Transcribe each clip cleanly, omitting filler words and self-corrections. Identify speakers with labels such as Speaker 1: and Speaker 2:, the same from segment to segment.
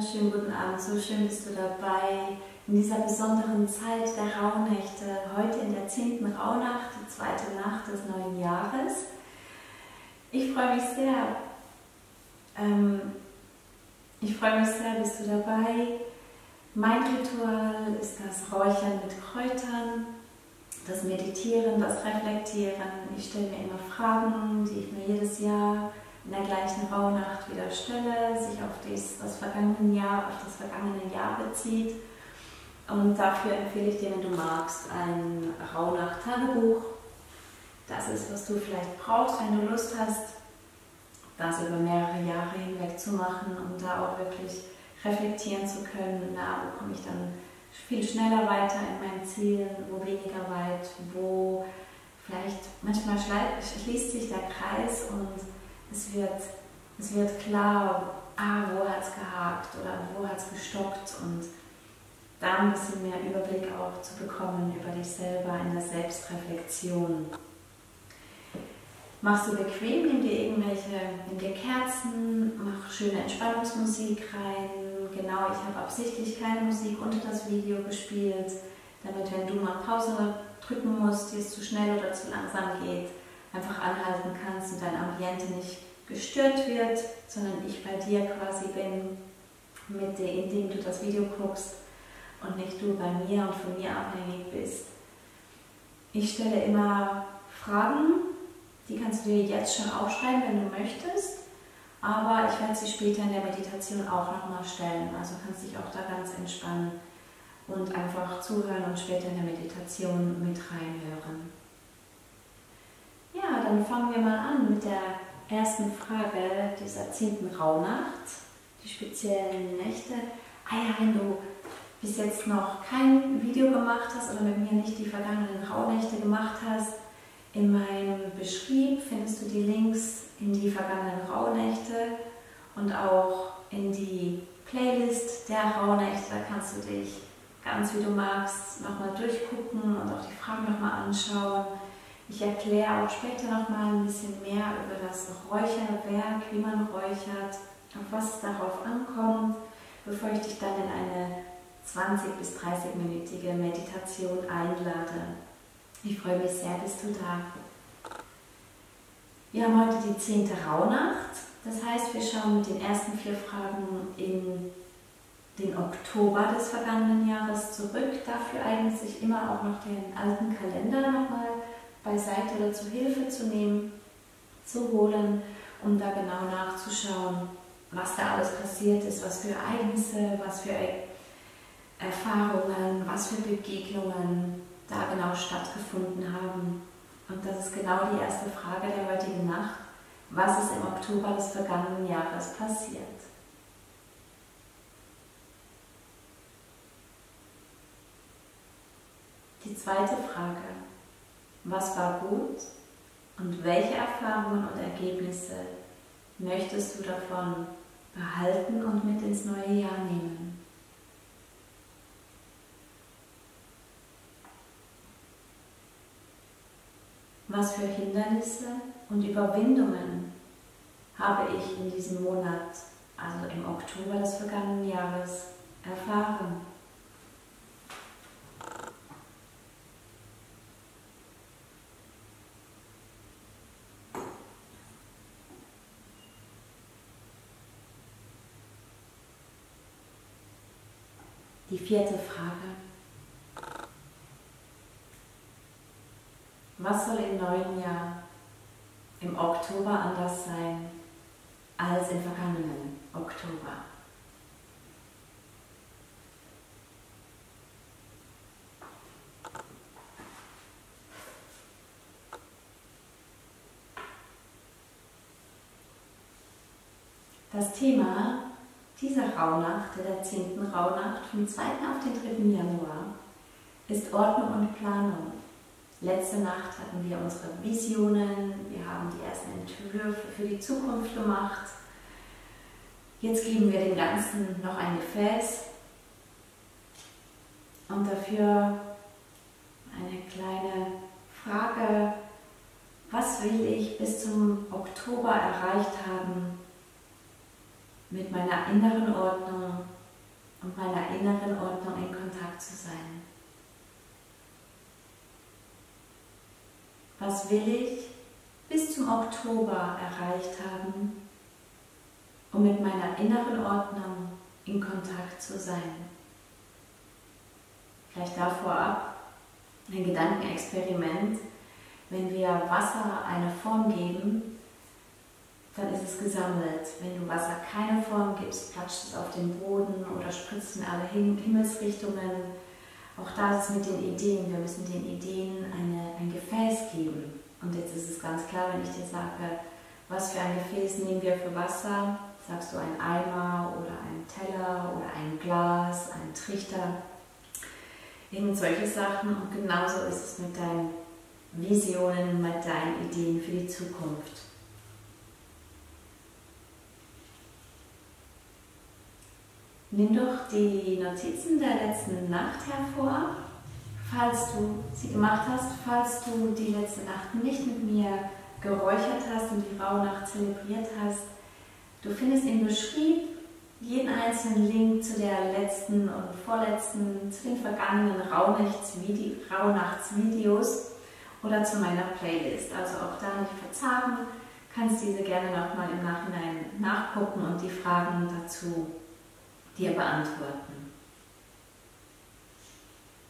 Speaker 1: wunderschönen guten Abend, so schön bist du dabei in dieser besonderen Zeit der Rauhnächte, heute in der 10. Rauhnacht, die zweite Nacht des neuen Jahres. Ich freue mich sehr, bist du dabei. Mein Ritual ist das Räuchern mit Kräutern, das Meditieren, das Reflektieren. Ich stelle mir immer Fragen, die ich mir jedes Jahr in der gleichen Rauhnacht wieder stelle, sich auf das vergangene Jahr bezieht. Und dafür empfehle ich dir, wenn du magst, ein Rauhnacht-Tagebuch. Das ist, was du vielleicht brauchst, wenn du Lust hast, das über mehrere Jahre hinweg zu machen und da auch wirklich reflektieren zu können. Wo komme ich dann viel schneller weiter in meinen Zielen, wo weniger weit, wo vielleicht manchmal schließt sich der Kreis und es wird klar, wo hat es gehakt oder wo hat es gestockt, und da ein bisschen mehr Überblick auch zu bekommen über dich selber in der Selbstreflexion. Machst du bequem, nimm dir Kerzen, mach schöne Entspannungsmusik rein. Genau, ich habe absichtlich keine Musik unter das Video gespielt, damit, wenn du mal Pause drücken musst, dir es zu schnell oder zu langsam geht, einfach anhalten kannst und dein Ambiente nicht gestört wird, sondern ich bei dir quasi bin, indem du das Video guckst und nicht du bei mir und von mir abhängig bist. Ich stelle immer Fragen, die kannst du dir jetzt schon aufschreiben, wenn du möchtest, aber ich werde sie später in der Meditation auch nochmal stellen, also kannst dich auch da ganz entspannen und einfach zuhören und später in der Meditation mit reinhören. Ja, dann fangen wir mal an mit der ersten Frage dieser 10. Rauhnacht, die speziellen Nächte. Wenn du bis jetzt noch kein Video gemacht hast oder mit mir nicht die vergangenen Rauhnächte gemacht hast, in meinem Beschrieb findest du die Links in die vergangenen Rauhnächte und auch in die Playlist der Rauhnächte. Da kannst du dich ganz wie du magst nochmal durchgucken und auch die Fragen nochmal anschauen. Ich erkläre auch später nochmal ein bisschen mehr über das Räucherwerk, wie man räuchert, auf was es darauf ankommt, bevor ich dich dann in eine 20- bis 30-minütige Meditation einlade. Ich freue mich sehr, bist du da. Wir haben heute die 10. Rauhnacht, das heißt, wir schauen mit den ersten 4 Fragen in den Oktober des vergangenen Jahres zurück. Dafür eignet sich immer auch noch den alten Kalender nochmal beiseite oder zur Hilfe zu nehmen, zu holen, um da genau nachzuschauen, was da alles passiert ist, was für Ereignisse, was für Erfahrungen, was für Begegnungen da genau stattgefunden haben. Und das ist genau die erste Frage der heutigen Nacht. Was ist im Oktober des vergangenen Jahres passiert? Die zweite Frage. Was war gut und welche Erfahrungen und Ergebnisse möchtest du davon behalten und mit ins neue Jahr nehmen? Was für Hindernisse und Überwindungen habe ich in diesem Monat, also im Oktober des vergangenen Jahres, erfahren? Die 4. Frage. Was soll im neuen Jahr, im Oktober, anders sein als im vergangenen Oktober? Das Thema dieser Rauhnacht, der 10. Rauhnacht, vom 2. auf den 3. Januar, ist Ordnung und Planung. Letzte Nacht hatten wir unsere Visionen, wir haben die ersten Entwürfe für die Zukunft gemacht. Jetzt geben wir dem Ganzen noch ein Gefäß und dafür eine kleine Frage: Was will ich bis zum Oktober erreicht haben mit meiner inneren Ordnung, und meiner inneren Ordnung in Kontakt zu sein. Was will ich bis zum Oktober erreicht haben, um mit meiner inneren Ordnung in Kontakt zu sein? Gleich davor ab ein Gedankenexperiment. Wenn wir Wasser eine Form geben, dann ist es gesammelt. Wenn du Wasser keine Form gibst, platscht es auf den Boden oder spritzt in alle Himmelsrichtungen. Auch da ist es mit den Ideen. Wir müssen den Ideen ein Gefäß geben. Und jetzt ist es ganz klar, wenn ich dir sage, was für ein Gefäß nehmen wir für Wasser, sagst du ein Eimer oder ein Teller oder ein Glas, ein Trichter, irgend solche Sachen. Und genauso ist es mit deinen Visionen, mit deinen Ideen für die Zukunft. Nimm doch die Notizen der letzten Nacht hervor, falls du sie gemacht hast, falls du die letzte Nacht nicht mit mir geräuchert hast und die Rauhnacht zelebriert hast. Du findest im Beschrieb jeden einzelnen Link zu der letzten und vorletzten, zu den vergangenen Rauhnachtsvideos oder zu meiner Playlist. Also auch da nicht verzagen, kannst diese gerne nochmal im Nachhinein nachgucken und die Fragen dazu dir beantworten.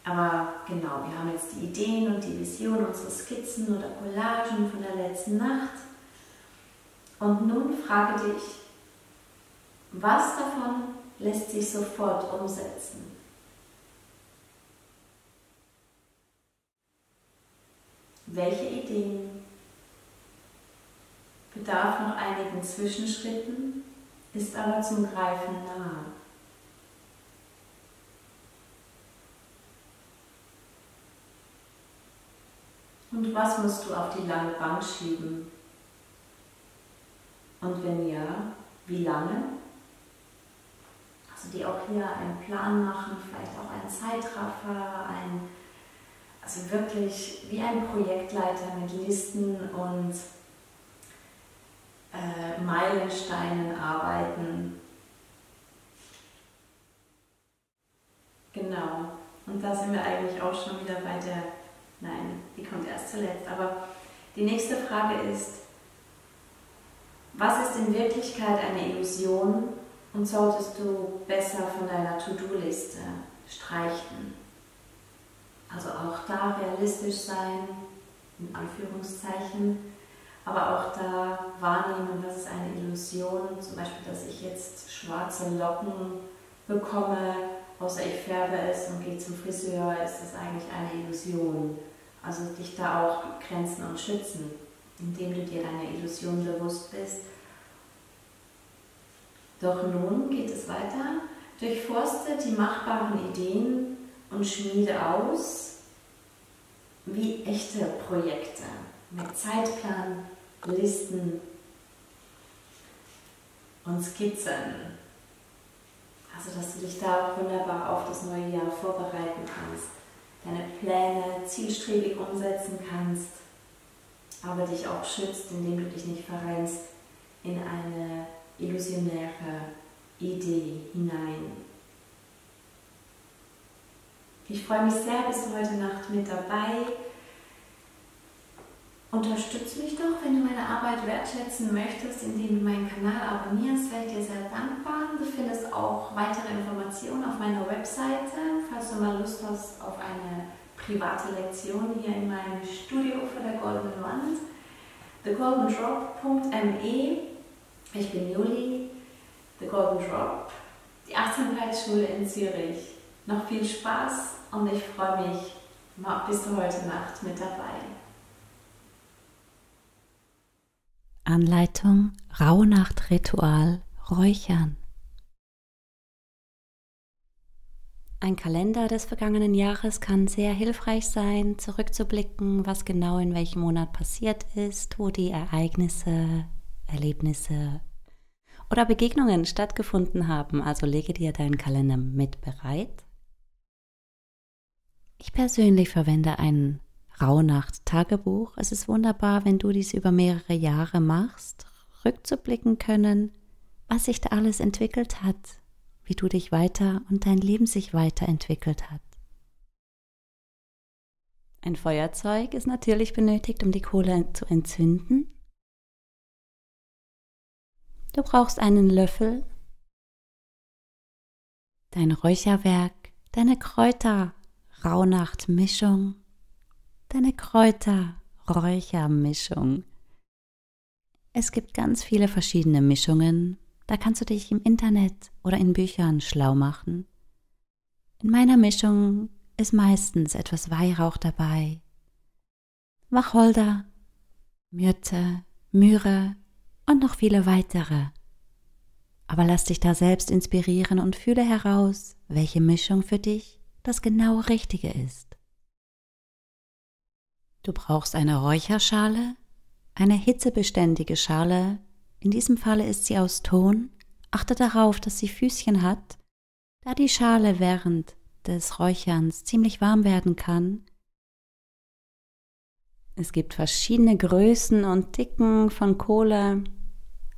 Speaker 1: Aber genau, wir haben jetzt die Ideen und die Visionen, unsere Skizzen oder Collagen von der letzten Nacht. Und nun frage dich, was davon lässt sich sofort umsetzen? Welche Ideen bedarf noch einigen Zwischenschritten, ist aber zum Greifen nahe? Und was musst du auf die lange Bank schieben? Und wenn ja, wie lange? Also dir auch hier einen Plan machen, vielleicht auch einen Zeitraffer, also wirklich wie ein Projektleiter mit Listen und Meilensteinen arbeiten. Genau. Und da sind wir eigentlich auch schon wieder bei der, nein, die kommt erst zuletzt, aber die nächste Frage ist, was ist in Wirklichkeit eine Illusion und solltest du besser von deiner To-Do-Liste streichen? Also auch da realistisch sein, in Anführungszeichen, aber auch da wahrnehmen, was ist eine Illusion, zum Beispiel, dass ich jetzt schwarze Locken bekomme, außer ich färbe es und gehe zum Friseur, ist das eigentlich eine Illusion. Also dich da auch grenzen und schützen, indem du dir deiner Illusion bewusst bist. Doch nun geht es weiter. Durchforste die machbaren Ideen und schmiede aus wie echte Projekte mit Zeitplan, Listen und Skizzen. Also dass du dich da wunderbar auf das neue Jahr vorbereiten kannst, deine Pläne zielstrebig umsetzen kannst, aber dich auch schützt, indem du dich nicht verrennst in eine illusionäre Idee hinein. Ich freue mich sehr, bist du heute Nacht mit dabei. Unterstütze mich doch, wenn du meine Arbeit wertschätzen möchtest, indem du meinen Kanal abonnierst, wäre ich dir sehr dankbar. Du findest auch weitere Informationen auf meiner Webseite, falls du mal Lust hast auf eine private Lektion hier in meinem Studio vor der Goldenen Wand. thegoldendrop.me. Ich bin Juli, The Golden Drop, die Achtsamkeitsschule in Zürich. Noch viel Spaß und ich freue mich, bist du heute Nacht mit dabei.
Speaker 2: Anleitung Rauhnachtritual Räuchern. Ein Kalender des vergangenen Jahres kann sehr hilfreich sein, zurückzublicken, was genau in welchem Monat passiert ist, wo die Ereignisse, Erlebnisse oder Begegnungen stattgefunden haben. Also lege dir deinen Kalender mit bereit. Ich persönlich verwende ein Rauhnacht-Tagebuch. Es ist wunderbar, wenn du dies über mehrere Jahre machst, rückzublicken können, was sich da alles entwickelt hat, wie du dich weiter und dein Leben sich weiterentwickelt hat. Ein Feuerzeug ist natürlich benötigt, um die Kohle zu entzünden. Du brauchst einen Löffel, dein Räucherwerk, deine Kräuter-Rauhnacht-Mischung, deine Kräuter-Räuchermischung. Es gibt ganz viele verschiedene Mischungen, da kannst du dich im Internet oder in Büchern schlau machen. In meiner Mischung ist meistens etwas Weihrauch dabei, Wacholder, Myrte, Myrrhe und noch viele weitere. Aber lass dich da selbst inspirieren und fühle heraus, welche Mischung für dich das genau Richtige ist. Du brauchst eine Räucherschale, eine hitzebeständige Schale, in diesem Falle ist sie aus Ton. Achte darauf, dass sie Füßchen hat, da die Schale während des Räucherns ziemlich warm werden kann. Es gibt verschiedene Größen und Dicken von Kohle.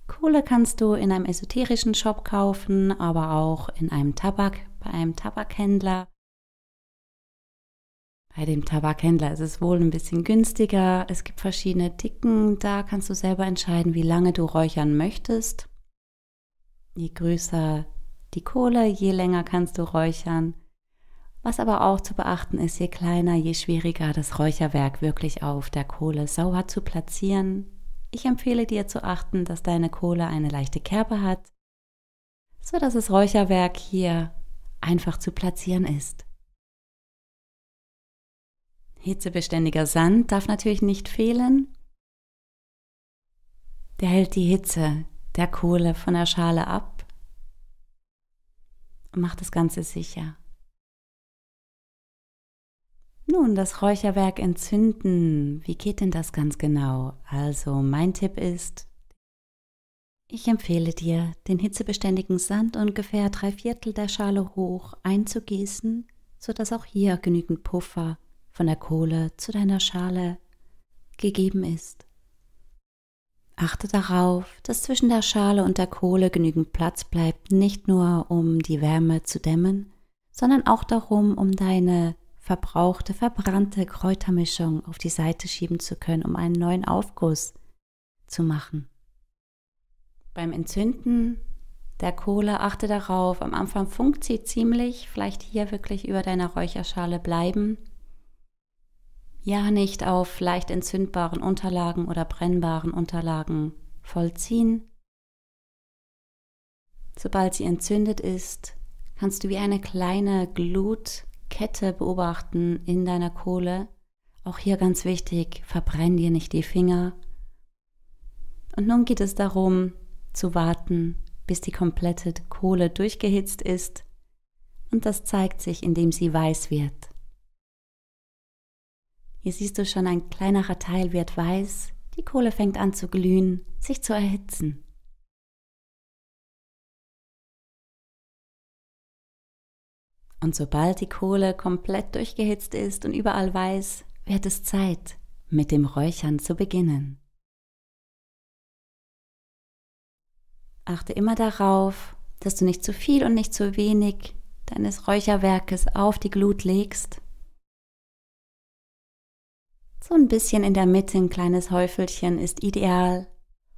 Speaker 2: Kohle kannst du in einem esoterischen Shop kaufen, aber auch bei einem Tabakhändler. Bei dem Tabakhändler ist es wohl ein bisschen günstiger. Es gibt verschiedene Dicken, da kannst du selber entscheiden, wie lange du räuchern möchtest. Je größer die Kohle, je länger kannst du räuchern. Was aber auch zu beachten ist, je kleiner, je schwieriger das Räucherwerk wirklich auf der Kohle sauber zu platzieren. Ich empfehle dir zu achten, dass deine Kohle eine leichte Kerbe hat, so dass das Räucherwerk hier einfach zu platzieren ist. Hitzebeständiger Sand darf natürlich nicht fehlen. Der hält die Hitze der Kohle von der Schale ab und macht das Ganze sicher. Nun, das Räucherwerk entzünden. Wie geht denn das ganz genau? Also, mein Tipp ist, ich empfehle dir, den hitzebeständigen Sand ungefähr 3/4 der Schale hoch einzugießen, sodass auch hier genügend Puffer von der Kohle zu deiner Schale gegeben ist. Achte darauf, dass zwischen der Schale und der Kohle genügend Platz bleibt, nicht nur um die Wärme zu dämmen, sondern auch darum, um deine verbrannte Kräutermischung auf die Seite schieben zu können, um einen neuen Aufguss zu machen. Beim Entzünden der Kohle achte darauf, am Anfang funkt sie ziemlich, vielleicht hier wirklich über deiner Räucherschale bleiben. Ja, nicht auf leicht entzündbaren Unterlagen oder brennbaren Unterlagen vollziehen. Sobald sie entzündet ist, kannst du wie eine kleine Glutkette beobachten in deiner Kohle. Auch hier ganz wichtig, verbrenn dir nicht die Finger. Und nun geht es darum, zu warten, bis die komplette Kohle durchgehitzt ist. Und das zeigt sich, indem sie weiß wird. Hier siehst du schon, ein kleinerer Teil wird weiß, die Kohle fängt an zu glühen, sich zu erhitzen. Und sobald die Kohle komplett durchgehitzt ist und überall weiß, wird es Zeit, mit dem Räuchern zu beginnen. Achte immer darauf, dass du nicht zu viel und nicht zu wenig deines Räucherwerkes auf die Glut legst. So ein bisschen in der Mitte, ein kleines Häufelchen ist ideal.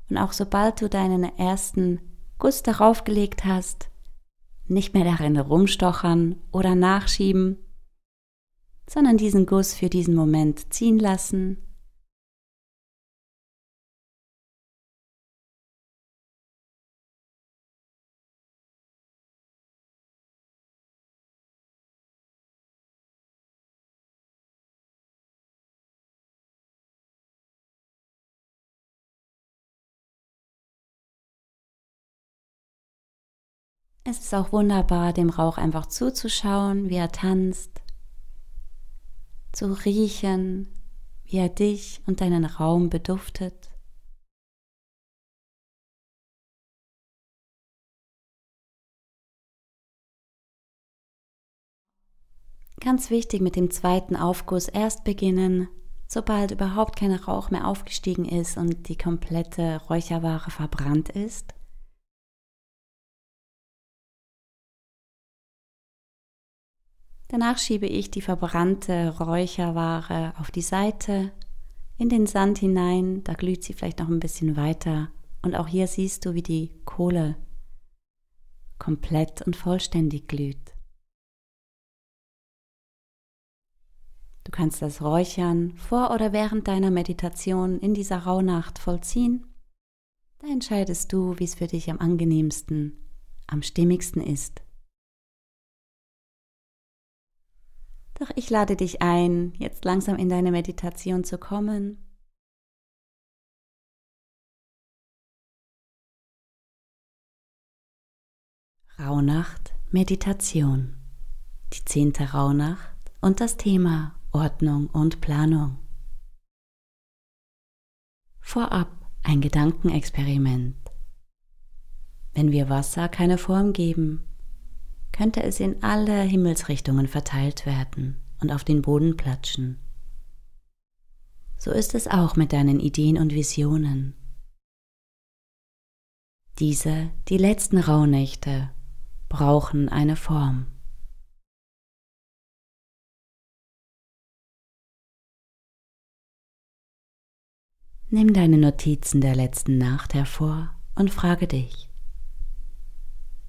Speaker 2: Und auch sobald du deinen ersten Guss darauf gelegt hast, nicht mehr darin rumstochern oder nachschieben, sondern diesen Guss für diesen Moment ziehen lassen. Es ist auch wunderbar, dem Rauch einfach zuzuschauen, wie er tanzt, zu riechen, wie er dich und deinen Raum beduftet. Ganz wichtig, mit dem zweiten Aufguss erst beginnen, sobald überhaupt kein Rauch mehr aufgestiegen ist und die komplette Räucherware verbrannt ist. Danach schiebe ich die verbrannte Räucherware auf die Seite, in den Sand hinein, da glüht sie vielleicht noch ein bisschen weiter. Und auch hier siehst du, wie die Kohle komplett und vollständig glüht. Du kannst das Räuchern vor oder während deiner Meditation in dieser Rauhnacht vollziehen. Da entscheidest du, wie es für dich am angenehmsten, am stimmigsten ist. Doch ich lade dich ein, jetzt langsam in deine Meditation zu kommen. Rauhnacht, Meditation. Die 10. Rauhnacht und das Thema Ordnung und Planung. Vorab ein Gedankenexperiment. Wenn wir Wasser keine Form geben, könnte es in alle Himmelsrichtungen verteilt werden und auf den Boden platschen. So ist es auch mit deinen Ideen und Visionen. Diese, die letzten Rauhnächte, brauchen eine Form. Nimm deine Notizen der letzten Nacht hervor und frage dich,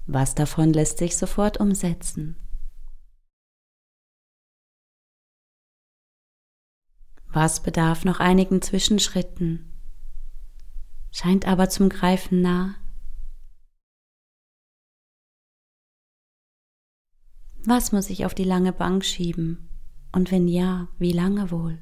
Speaker 2: was davon lässt sich sofort umsetzen? Was bedarf noch einigen Zwischenschritten, scheint aber zum Greifen nah? Was muss ich auf die lange Bank schieben? Und wenn ja, wie lange wohl?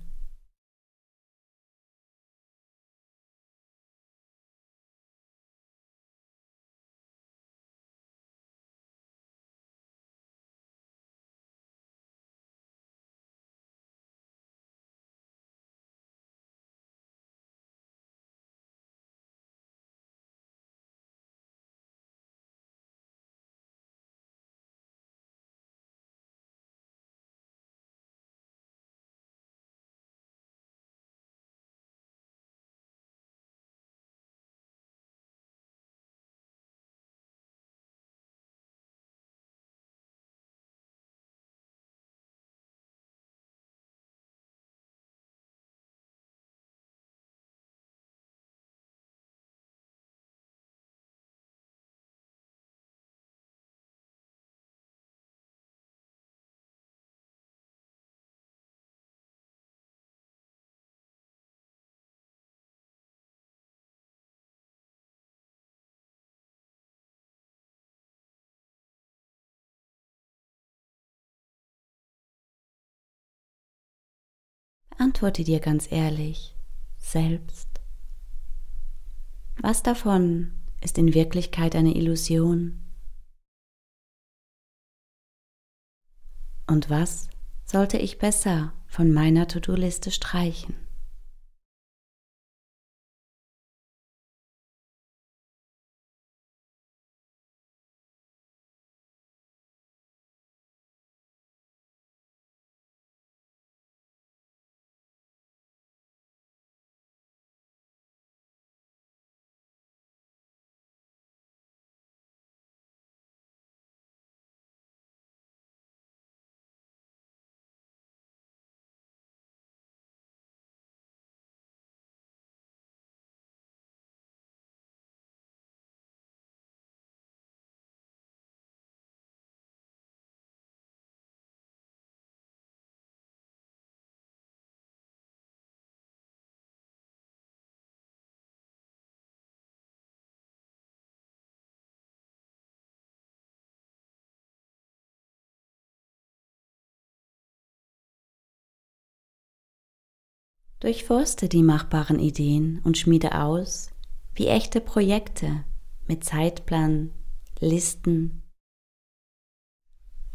Speaker 2: Antworte dir ganz ehrlich, selbst. Was davon ist in Wirklichkeit eine Illusion? Und was sollte ich besser von meiner To-Do-Liste streichen? Durchforste die machbaren Ideen und schmiede aus, wie echte Projekte mit Zeitplan, Listen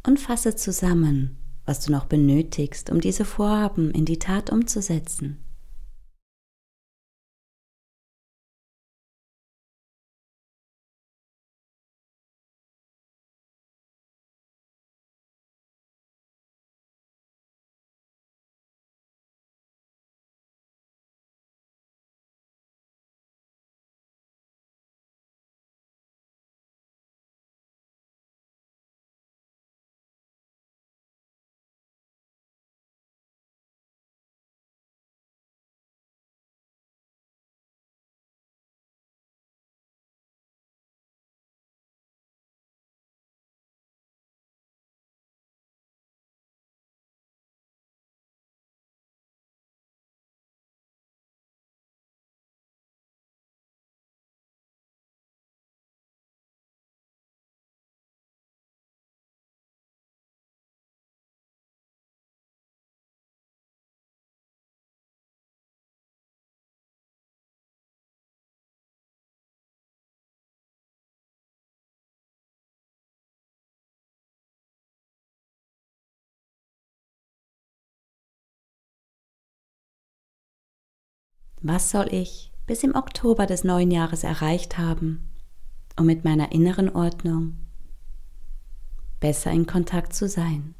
Speaker 2: und fasse zusammen, was du noch benötigst, um diese Vorhaben in die Tat umzusetzen. Was soll ich bis im Oktober des neuen Jahres erreicht haben, um mit meiner inneren Ordnung besser in Kontakt zu sein?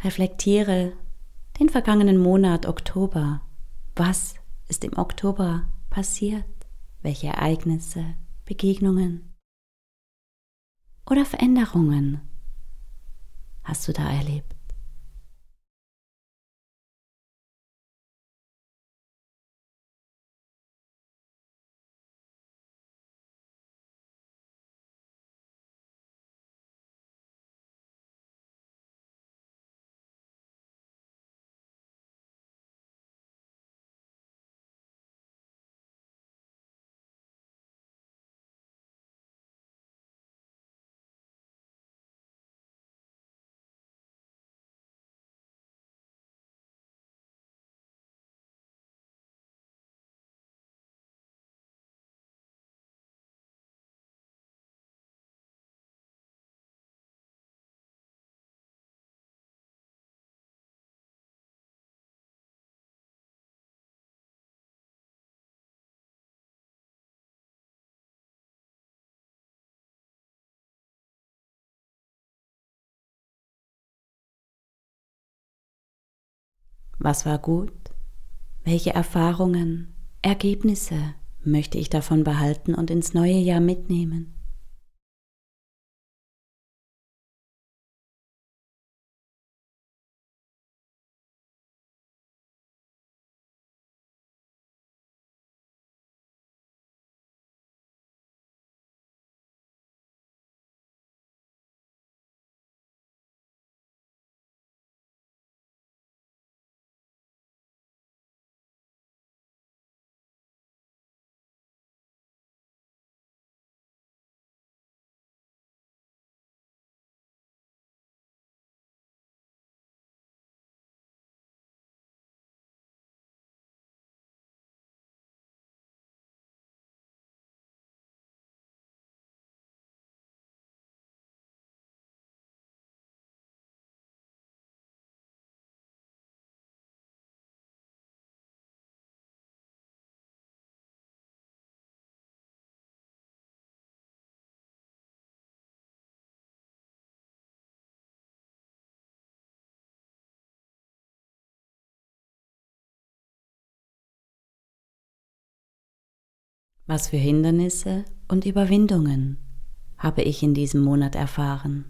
Speaker 2: Reflektiere den vergangenen Monat Oktober. Was ist im Oktober passiert? Welche Ereignisse, Begegnungen oder Veränderungen hast du da erlebt? Was war gut? Welche Erfahrungen, Ergebnisse möchte ich davon behalten und ins neue Jahr mitnehmen? Was für Hindernisse und Überwindungen habe ich in diesem Monat erfahren?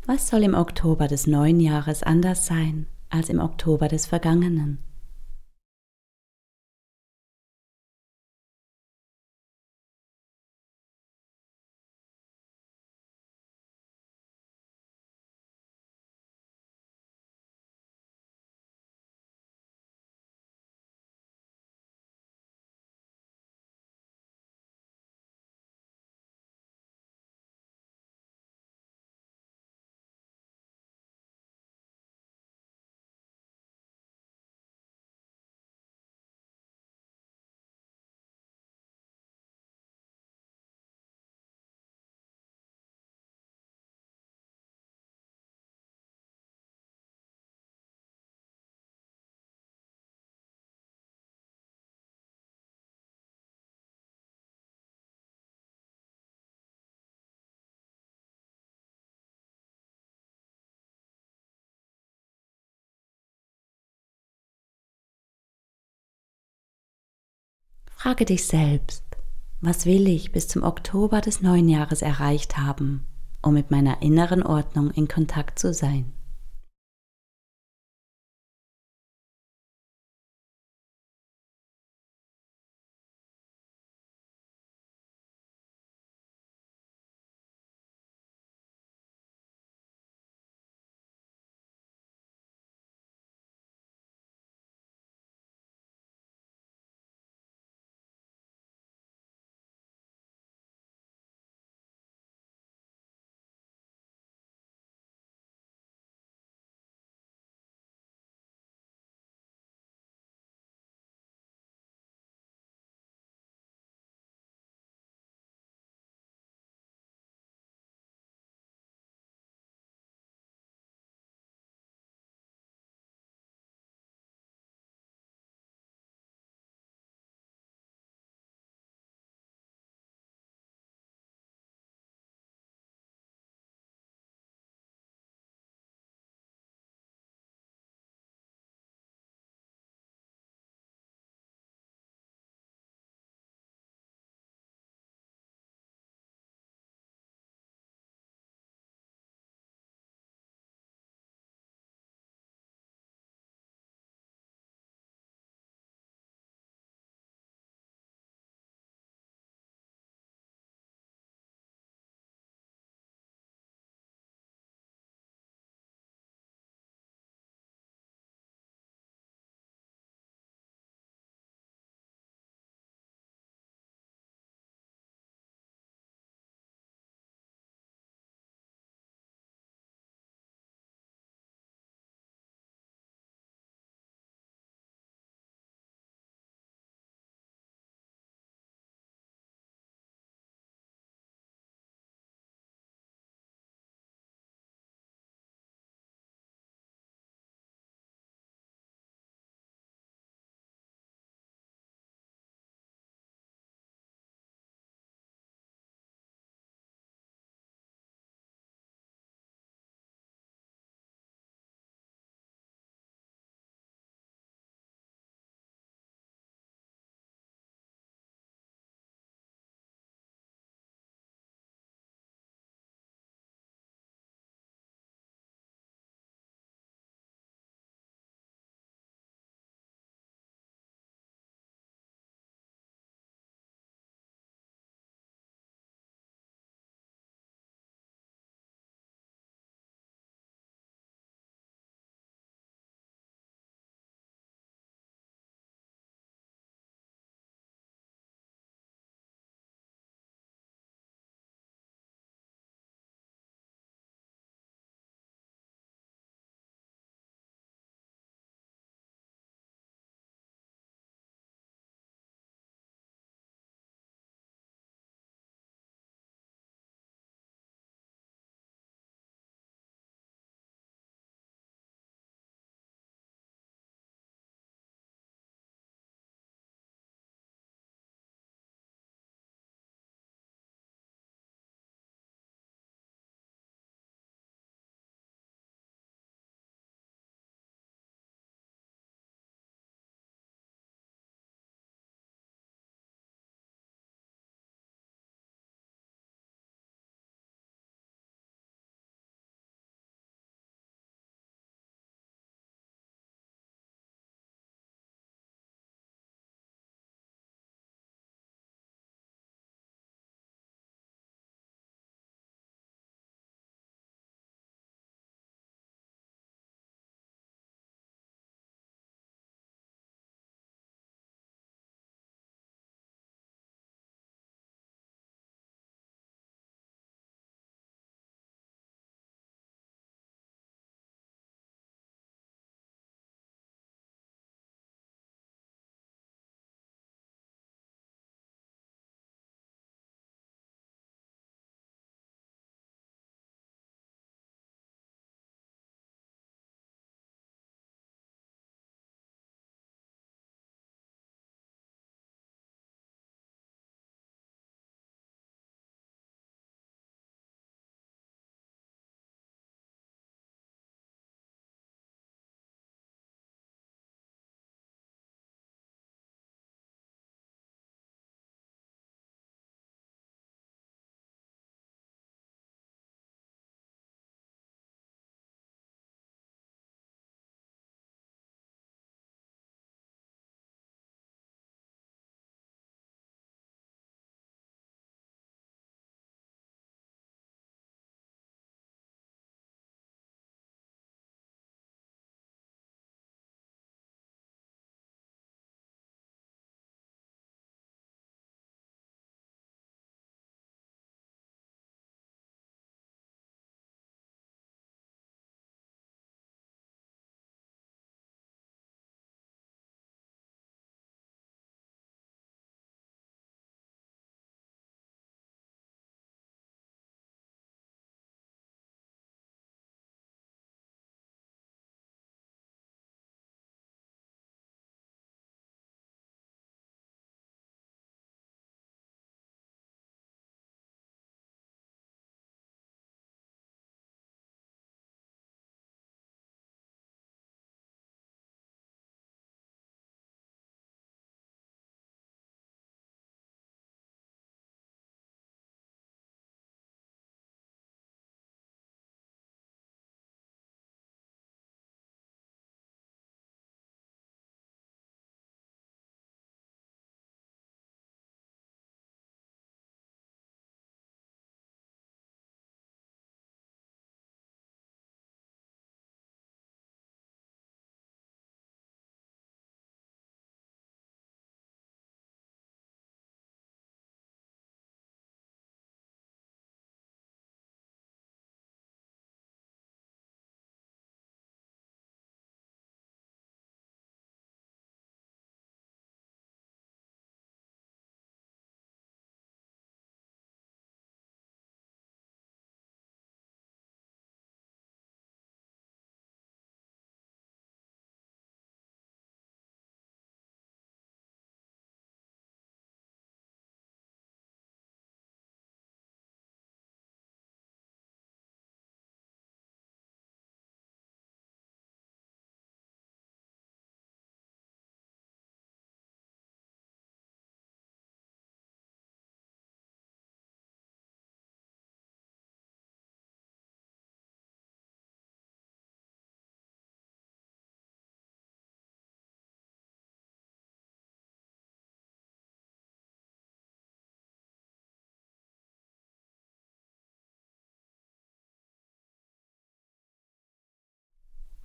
Speaker 2: Was soll im Oktober des neuen Jahres anders sein als im Oktober des vergangenen? Frage dich selbst, was will ich bis zum Oktober des neuen Jahres erreicht haben, um mit meiner inneren Ordnung in Kontakt zu sein?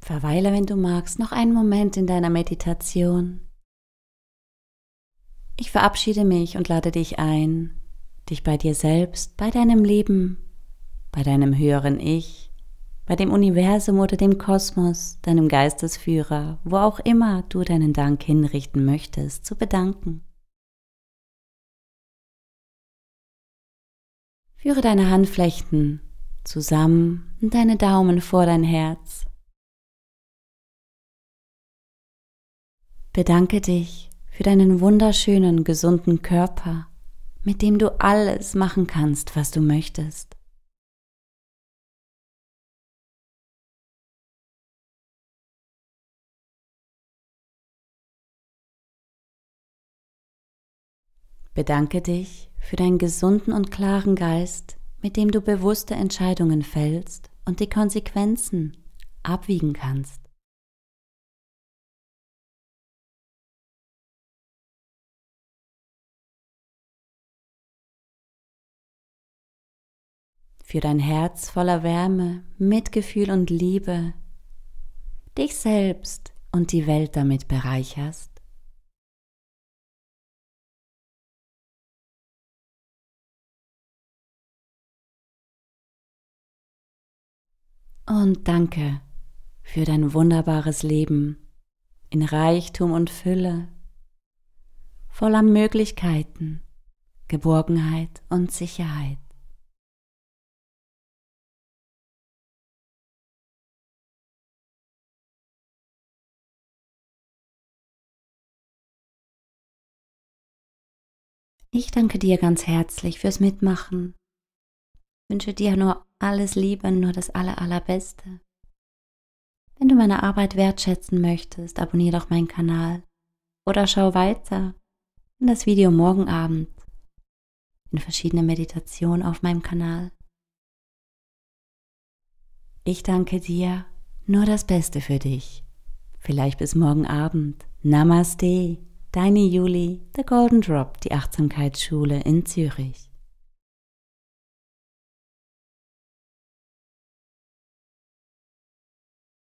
Speaker 2: Verweile, wenn du magst, noch einen Moment in deiner Meditation. Ich verabschiede mich und lade dich ein, dich bei dir selbst, bei deinem Leben, bei deinem höheren Ich, bei dem Universum oder dem Kosmos, deinem Geistesführer, wo auch immer du deinen Dank hinrichten möchtest, zu bedanken. Führe deine Handflächen zusammen und deine Daumen vor dein Herz. Bedanke dich für deinen wunderschönen, gesunden Körper, mit dem du alles machen kannst, was du möchtest. Bedanke dich für deinen gesunden und klaren Geist, mit dem du bewusste Entscheidungen fällst und die Konsequenzen abwiegen kannst. Für dein Herz voller Wärme, Mitgefühl und Liebe, dich selbst und die Welt damit bereicherst. Und danke für dein wunderbares Leben in Reichtum und Fülle, voller Möglichkeiten, Geborgenheit und Sicherheit. Ich danke dir ganz herzlich fürs Mitmachen. Ich wünsche dir nur alles Liebe, nur das Allerbeste. Wenn du meine Arbeit wertschätzen möchtest, abonniere doch meinen Kanal oder schau weiter in das Video morgen Abend in verschiedene Meditationen auf meinem Kanal. Ich danke dir, nur das Beste für dich. Vielleicht bis morgen Abend. Namaste, deine Juli, The Golden Drop, die Achtsamkeitsschule in Zürich.